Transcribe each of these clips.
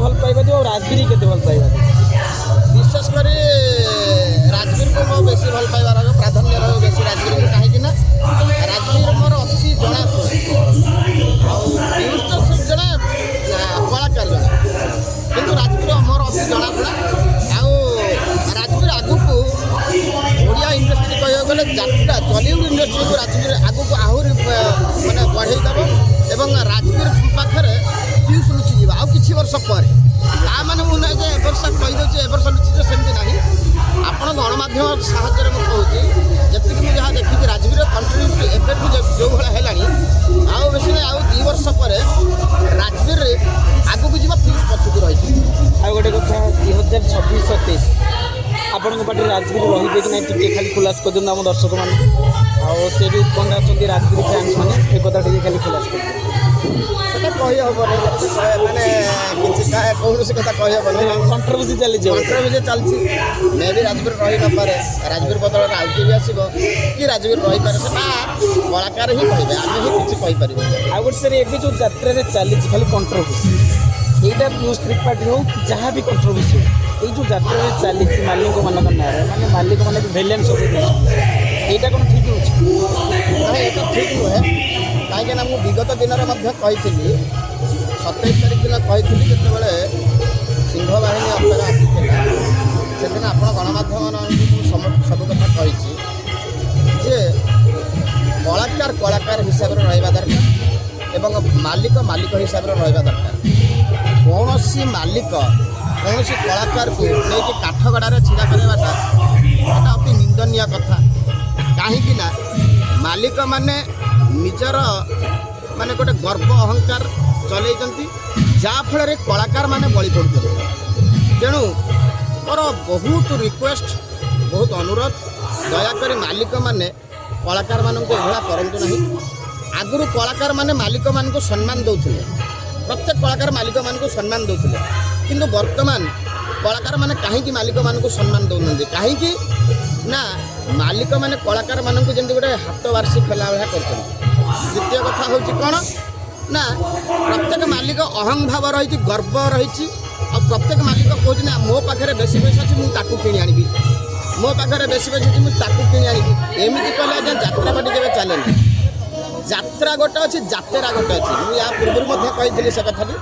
ଭଲ ପାଇବା ଦିଅ ଆଉ ରାଜବୀର କେତେ ଭଲ ପାଇବା ଦିଅ? ବିଶେଷ କରି ରାଜବୀରକୁ ମୋ ବେଶୀ ଭଲ ପାଇବା ରହିବ, ପ୍ରାଧାନ୍ୟ ରହିବ ବେଶୀ ରାଜବୀରକୁ। କାହିଁକି ନା ରାଜବୀର ମୋର ଅତି ଜଣାଶୁଣା। ଆଉ ପିୟୁଷ ତ ସେ ଜଣେ କଳାକାର ଜଣେ, କିନ୍ତୁ ରାଜବୀର ମୋର ଅତି ଜଣାଶୁଣା। ଆଉ ରାଜବୀର ଆଗକୁ ଓଡ଼ିଆ ଇଣ୍ଡଷ୍ଟ୍ରି କହିବାକୁ ଗଲେ ଯାତ୍ରା ଟଲିଉଡ଼ ଇଣ୍ଡଷ୍ଟ୍ରିକୁ ରାଜବୀର ଆଗକୁ ଆହୁରି ମାନେ ବଢ଼େଇ ଦେବ ଏବଂ ରାଜବୀର ପାଖରେ ପିୟୁଷ ଲୁଚିଯିବ ଆଉ କିଛି ବର୍ଷ ପରେ। ତା ମାନେ ମୁଁ ନାହିଁ ଯେ ଏ ବର୍ଷ କହିଦେଉଛି, ଏ ବର୍ଷ ଲୁଚିଯିବ, ସେମିତି ନାହିଁ। ଆପଣ ଗଣମାଧ୍ୟମ ସାହାଯ୍ୟରେ ମୁଁ କହୁଛି, ଯେତିକି ମୁଁ ଯାହା ଦେଖିଛି, ରାଜବୀର କଣ୍ଟିନ୍ୟୁସଲି ଏବେଠୁ ଯେଉଁ ଭଳିଆ ହେଲାଣି, ଆଉ ବେଶୀ ନାହିଁ, ଆଉ 2 ବର୍ଷ ପରେ ରାଜବୀର ଆଗକୁ ଯିବ, ପିୟୁଷ ପଛକୁ ରହିଯିବ। ଆଉ ଗୋଟେ କଥା, 2026-27 ଆପଣଙ୍କ ପାର୍ଟିରେ ରାଜବୀର ରହିବେ କି ନାହିଁ, ଟିକେ ଖାଲି ଖୁଲାସ କରିଦିଅନ୍ତୁ ଆମ ଦର୍ଶକମାନଙ୍କୁ। ଆଉ ସେ ବି ଉତ୍କଣ୍ଠା ଅଛନ୍ତି ରାଜବୀର ଫ୍ୟାନ୍ସ ମାନେ, ଏ କଥା ଟିକେ ଖାଲି ଖୁଲାସ କରିଦିଅନ୍ତୁ। ସେଟା କହିହେବନି, ମାନେ କିଛି କୌଣସି କଥା କହିହେବନି। କଣ୍ଟ୍ରୋଭର୍ସି ଚାଲିଛି। କଣ୍ଟ୍ରୋଭର୍ସି ଚାଲିଛି। ମେ ବି ରାଜବୀର ରହି ନପାରେ, ରାଜବୀର ବଦଳରେ ଆଉ କିଏ ବି ଆସିବ କି ରାଜବୀର ରହିପାରେ, ସେଟା କଳାକାର ହିଁ କହିବେ, ଆମେ ହିଁ କିଛି କହିପାରିବୁ। ଆଉ ଗୋଟେ ସାର୍, ଏବେ ଯେଉଁ ଯାତ୍ରାରେ ଚାଲିଛି ଖାଲି କଣ୍ଟ୍ରୋଭର୍ସି, ଏଇଟା ପିୟୁଷ ତ୍ରିପାଠୀ ହଉ କି ଯାହା ବି କଣ୍ଟ୍ରୋଭର୍ସି ହଉ, ଏଇ ଯେଉଁ ଯାତ୍ରାରେ ଚାଲିଛି ମାଲିକମାନଙ୍କ ନାଁରେ, ମାନେ ମାଲିକମାନେ ବି ଭିଲେନ୍ ସବୁ ଦେଉଛନ୍ତି, ଏଇଟା କ'ଣ ଠିକ୍ ହେଉଛି? ନାଇଁ, ଏଇଟା ଠିକ୍ ନୁହେଁ। କାହିଁକିନା ମୁଁ ବିଗତ ଦିନରେ ମଧ୍ୟ କହିଥିଲି, 27 ତାରିଖ ଦିନ କହିଥିଲି, ଯେତେବେଳେ ସିଂହବାହିନୀ ଅପେରା ଆସିଥିଲା, ସେଦିନ ଆପଣ ଗଣମାଧ୍ୟମମାନଙ୍କୁ ମୁଁ ସବୁ କଥା କହିଛି ଯେ କଳାକାର କଳାକାର ହିସାବରେ ରହିବା ଦରକାର ଏବଂ ମାଲିକ ମାଲିକ ହିସାବରେ ରହିବା ଦରକାର। କୌଣସି ମାଲିକ କୌଣସି କଳାକାରକୁ ନେଇକି କାଠଗଡ଼ାରେ ଛିଡ଼ା କରାଇବାଟା, ଏଟା ଅତି ନିନ୍ଦନୀୟ କଥା। କାହିଁକି ନା ମାଲିକମାନେ ନିଜର ମାନେ ଗୋଟେ ଗର୍ବ ଅହଙ୍କାର ଚଲେଇଛନ୍ତି, ଯାହାଫଳରେ କଳାକାରମାନେ ବଳି ପଡ଼ୁଛନ୍ତି। ତେଣୁ ମୋର ବହୁତ ରିକ୍ୱେଷ୍ଟ, ବହୁତ ଅନୁରୋଧ, ଦୟାକରି ମାଲିକମାନେ କଳାକାରମାନଙ୍କୁ ଏଭଳିଆ କରନ୍ତୁ ନାହିଁ। ଆଗରୁ କଳାକାରମାନେ ମାଲିକମାନଙ୍କୁ ସମ୍ମାନ ଦେଉଥିଲେ, ପ୍ରତ୍ୟେକ କଳାକାର ମାଲିକମାନଙ୍କୁ ସମ୍ମାନ ଦେଉଥିଲେ। କିନ୍ତୁ ବର୍ତ୍ତମାନ କଳାକାରମାନେ କାହିଁକି ମାଲିକମାନଙ୍କୁ ସମ୍ମାନ ଦେଉନାହାନ୍ତି? କାହିଁକି ନା ମାଲିକମାନେ କଳାକାରମାନଙ୍କୁ ଯେମିତି ଗୋଟେ ହାତ ବାରସି ଖେଲା ଭଳିଆ କରିଛନ୍ତି। ଦ୍ୱିତୀୟ କଥା ହେଉଛି କ'ଣ ନା ପ୍ରତ୍ୟେକ ମାଲିକ ଅହଂଭାବ ରହିଛି, ଗର୍ବ ରହିଛି। ଆଉ ପ୍ରତ୍ୟେକ ମାଲିକ କହୁଛି ନା ମୋ ପାଖରେ ବେଶୀ ପଇସା ଅଛି, ମୁଁ ତାକୁ କିଣି ଆଣିବି, ମୋ ପାଖରେ ବେଶୀ ପଇସା ଅଛି, ମୁଁ ତାକୁ କିଣି ଆଣିବି। ଏମିତି କଲେ ଆଜ୍ଞା ଯାତ୍ରା ପାର୍ଟି କେବେ ଚାଲେନି। ଯାତ୍ରା ଗୋଟେ ଅଛି, ଯାତେରା ଗୋଟେ ଅଛି। ମୁଁ ୟା ପୂର୍ବରୁ ମଧ୍ୟ କହିଥିଲି ସେ କଥାଟି।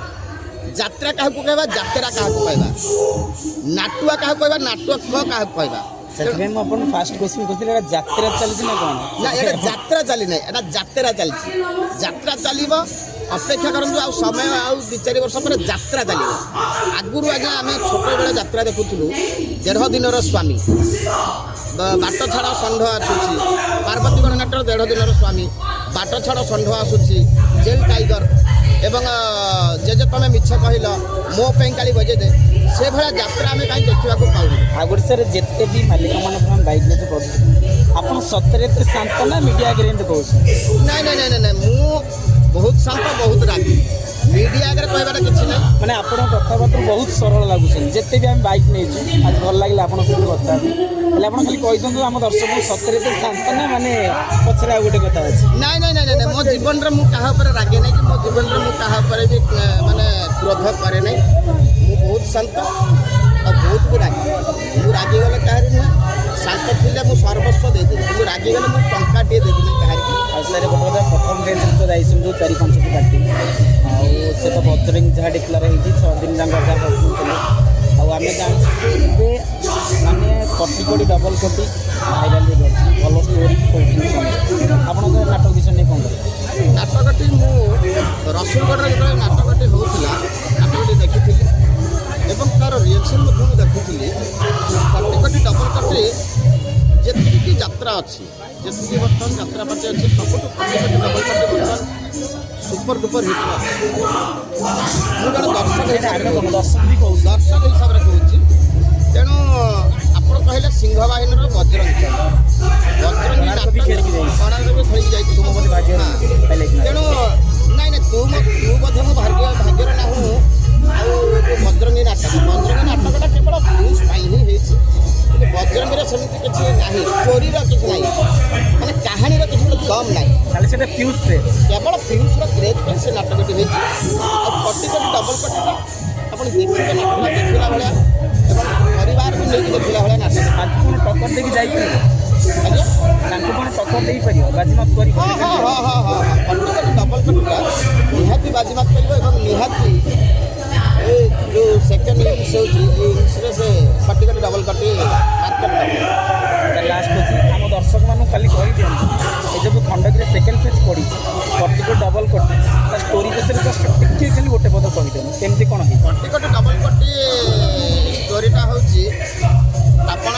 ଯାତ୍ରା କାହାକୁ କହିବା, ଯାତେରା କାହାକୁ କହିବା, ନାଟୁଆ କାହାକୁ କହିବା, ନାଟୁଆ କାହାକୁ କହିବା? ସେଥିପାଇଁ ମୁଁ ଆପଣଙ୍କୁ ଫାଷ୍ଟ କ୍ୱେଶ୍ଚିନ୍ କରିଥିଲି, ଏଇଟା ଯାତ୍ରା ଚାଲିଛି ନା କ'ଣ? ନା, ଏଇଟା ଯାତ୍ରା ଚାଲି ନାହିଁ, ଏଇଟା ଯାତେରା ଚାଲିଛି। ଯାତ୍ରା ଚାଲିବ, ଅପେକ୍ଷା କରନ୍ତୁ। ଆଉ ସମୟ ଆଉ 2-4 ବର୍ଷ ପରେ ଯାତ୍ରା ଚାଲିବ। ଆଗରୁ ଆଜ୍ଞା ଆମେ ଛୋଟବେଳେ ଯାତ୍ରା ଦେଖୁଥିଲୁ, ଦେଢ଼ ଦିନର ସ୍ୱାମୀ, ବାଟ ଛାଡ଼ ଷଣ୍ଢ ଆସୁଛି, ପାର୍ବତୀ ଗଣନାଟ୍ୟର ଦେଢ଼ ଦିନର ସ୍ୱାମୀ, ବାଟ ଛାଡ଼ ଷଣ୍ଢ ଆସୁଛି, ଜେଲ୍ ଟାଇଗର ଏବଂ ଜେଜେ ତମେ ମିଛ କହିଲ, ମୋ ପାଇଁ କାଳି ବଜେଇ ଦେ, ସେଭଳିଆ ଯାତ୍ରା ଆମେ କାହିଁ ଦେଖିବାକୁ ପାଉନୁ। ଆଉ ଗୋଟେ ସାର୍, ଯେତେ ବି ମାଲିକମାନଙ୍କ ଆମେ ବାଇକ୍ ନେଇକି କରୁଛୁ, ଆପଣ ସତରେ ଏତେ ଶାନ୍ତ ନା ମିଡ଼ିଆ ଆଗରେ ଏମିତି କହୁଛନ୍ତି? ନାଇଁ ନାଇଁ ନାଇଁ ନାଇଁ ନାଇଁ, ମୁଁ ବହୁତ ଶାନ୍ତ, ବହୁତ ରାଗି। ମିଡ଼ିଆ ଆଗରେ କହିବାଟା କିଛି ନାହିଁ। ମାନେ ଆପଣଙ୍କ କଥାବାର୍ତ୍ତା ବହୁତ ସରଳ ଲାଗୁଛନ୍ତି। ଯେତେ ବି ଆମେ ବାଇକ୍ ନେଇଛୁ, ଆଜି ଭଲ ଲାଗିଲା ଆପଣଙ୍କ ସହିତ କଥା ହେବି। ହେଲେ ଆପଣ ଖାଲି କହିଦିଅନ୍ତୁ ଆମ ଦର୍ଶକଙ୍କୁ, ସତରେ ଏତେ ଶାନ୍ତ ନା ମାନେ ପଛରେ ଆଉ ଗୋଟେ କଥା ଅଛି? ନାଇଁ ନାଇଁ ନାଇଁ ନାଇଁ, ମୋ ଜୀବନରେ ମୁଁ କାହା ଉପରେ ରାଗେ ନାହିଁ କି ମୋ ଜୀବନରେ ମୁଁ କାହା ଉପରେ ବି ମାନେ କ୍ରୋଧ କରେ ନାହିଁ। ମୁଁ ବହୁତ ଶାନ୍ତ ଆଉ ବହୁତ ବି ରାଗି। ମୁଁ ରାଗିଗଲେ କାହାରି ନୁହେଁ। ଶାନ୍ତ ଥିଲେ ମୁଁ ସର୍ବସ୍ୱ ଦେଇଦେବି, କିନ୍ତୁ ରାଗିଗଲେ ମୁଁ ଟଙ୍କାଟିଏ ଦେବିନି କାହାରିକି। ଆଉ ସାର୍, ଗୋଟେ କଥା, ପ୍ରଥମ ଫେଜ୍ରେ ତ ଯାଇଛନ୍ତି ଯେଉଁ ଚାରି ପାଞ୍ଚଟି ପାର୍ଟି, ଆଉ ସେ ତ ବଜରଙ୍ଗୀ ଯାହା ଡିକ୍ଲାର ହେଇଛି, 6 ଦିନ ଯାକ ଯାହା ବଜୁଥିଲେ, ଆଉ ଆମେ ଜାଣିଛୁ ଯେ ଏବେ ମାନେ କଟି କୋଟି ଡବଲ କୋଟି ଭାଇରାଲ ହେଇକି ଅଛି, ଭଲ ଷ୍ଟୋରି କହୁଛନ୍ତି ସମସ୍ତେ। ଆପଣଙ୍କ ନାଟକ ବିଷୟ ନେଇ କ'ଣ କହିବେ? ନାଟକଟି ମୁଁ ରସୁଲଗଡ଼ରେ ଯେତେବେଳେ ନାଟକଟି ହେଉଥିଲା, ନାଟକଟି ଦେଖିଥିଲି ଏବଂ ତା'ର ରିଏକ୍ସନ୍ ମଧ୍ୟ ମୁଁ ଦେଖୁଥିଲି। କଟି କଟି ଡବଲ କୋଟି ଯେତିକି ଯାତ୍ରା ଅଛି, ଯେତିକି ବର୍ତ୍ତମାନ ଯାତ୍ରା ପାର୍ଟି ଅଛି, ସବୁଠୁ କଟି କଟି ଡବଲ କୋଟି ବର୍ତ୍ତମାନ ସୁପର ଡୁପର ହିଟ୍ ଅଛି। ମୁଁ ଜଣେ ଦର୍ଶକ ହିସାବରେ ଆମେ କହୁଛି। ଦର୍ଶକ ବି କହୁଛୁ। ଦର୍ଶକ ହିସାବରେ କହୁଛି। ତେଣୁ ଆପଣ କହିଲେ ସିଂହବାହିନୀର ବଜରଙ୍ଗୀ, ବଜରଙ୍ଗୀ କୋଣାର୍କ ବି ନାଟକ ଖେଳିକି ଯାଇଛି। କୋଣାର୍କ ବି ଖେଳିକି ଯାଇଛି। ତୁମ ବୋଧେ ଭାଗ୍ୟରେ ପାଇଲେ କି ନା? ତେଣୁ ନାଇଁ ନାଇଁ, ତୁ ବୋଧେ ମୋ ଭାଗ୍ୟରେ ନାହୁଁ। ଆଉ ଯୋଉ ବଜରଙ୍ଗୀ ନାଟକ, ବଜରଙ୍ଗୀ ନାଟକଟା କେବଳ ଭ୍ୟୁଜ୍ ପାଇଁ ହିଁ ହେଇଛି। କିନ୍ତୁ ବଜରଙ୍ଗୀର ସେମିତି କିଛି ନାହିଁ, ଷ୍ଟୋରିର କିଛି ନାହିଁ, ମାନେ କାହାଣୀର କିଛି ଗୋଟେ ଦମ୍ ନାହିଁ। ଖାଲି ସେଟା ପିୟୁଷ କ୍ରେଜ୍। କେବଳ ପିୟୁଷର କ୍ରେଜ୍ ପାଇଁ ସେ ନାଟକଟି ହେଇଛି। ଆଉ କଟି କଟି ଡବଲ କଟିଟା ଆପଣ ଦେଖିବେ, ନାଟକଟା ଦେଖିଲା ଭଳିଆ ଏବଂ ପରିବାରକୁ ନେଇକି ଦେଖିଲା ଭଳିଆ ନାଟକ। ତାଙ୍କୁ କ'ଣ ଟକ୍କର ଦେଇକି ଯାଇପାରିବ? ଆଜ୍ଞା? ତାଙ୍କୁ କ'ଣ ଟକ୍କର ଦେଇପାରିବ, ବାଜିମାତ କରିବ? ହଁ, କଟି କଟି ଡବଲ କଟିଟା ନିହାତି ବାଜିମାତ କରିବ ଏବଂ ନିହାତି ଏ ଯେଉଁ ସେକେଣ୍ଡ ଇନିଂସ ହେଉଛି, ଏ ଇନିଂସରେ ସେ କଟି କଟି ଡବଲ କଟି ମାର୍କେଟ ଦେବ। ସାର୍, ଲାଷ୍ଟ ଅଛି, ଆମ ଦର୍ଶକମାନଙ୍କୁ ଖାଲି କହିଦିଅନ୍ତୁ, ଏ ଯେଉଁ ଖଣ୍ଡଗିରି ସେକେଣ୍ଡ ଫେଜ୍ ପଡ଼ିଛି କଟିକୁ ଡବଲ କଟି, ତା ଷ୍ଟୋରି ବିଷୟରେ ଜଷ୍ଟ ଟିକେ ଖାଲି ଗୋଟେ ପଦ କହିଦିଅନ୍ତୁ, କେମିତି କ'ଣ ହେଇଛି? କଟି କଟି ଡବଲ କଟି ଷ୍ଟୋରିଟା ହେଉଛି, ଆପଣ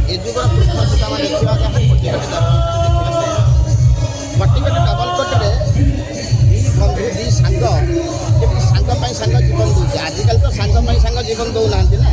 ଏ ଯୁଗର କୃଷ୍ଣ ସୁଦାମା ଦେଖିବା ଯାହା, କଟି କଟି ଡବଲ କଟି ଦେଖିବା ସେଇଆ। କଟି କଟି ଡବଲ କଟିରେ ଦୁଇ ବନ୍ଧୁ, ଦୁଇ ସାଙ୍ଗ କେମିତି ସାଙ୍ଗ ପାଇଁ ସାଙ୍ଗ ଜୀବନ ଦେଉଛି। ଆଜିକାଲି ତ ସାଙ୍ଗ ପାଇଁ ସାଙ୍ଗ ଜୀବନ ଦେଉନାହାନ୍ତି ନା।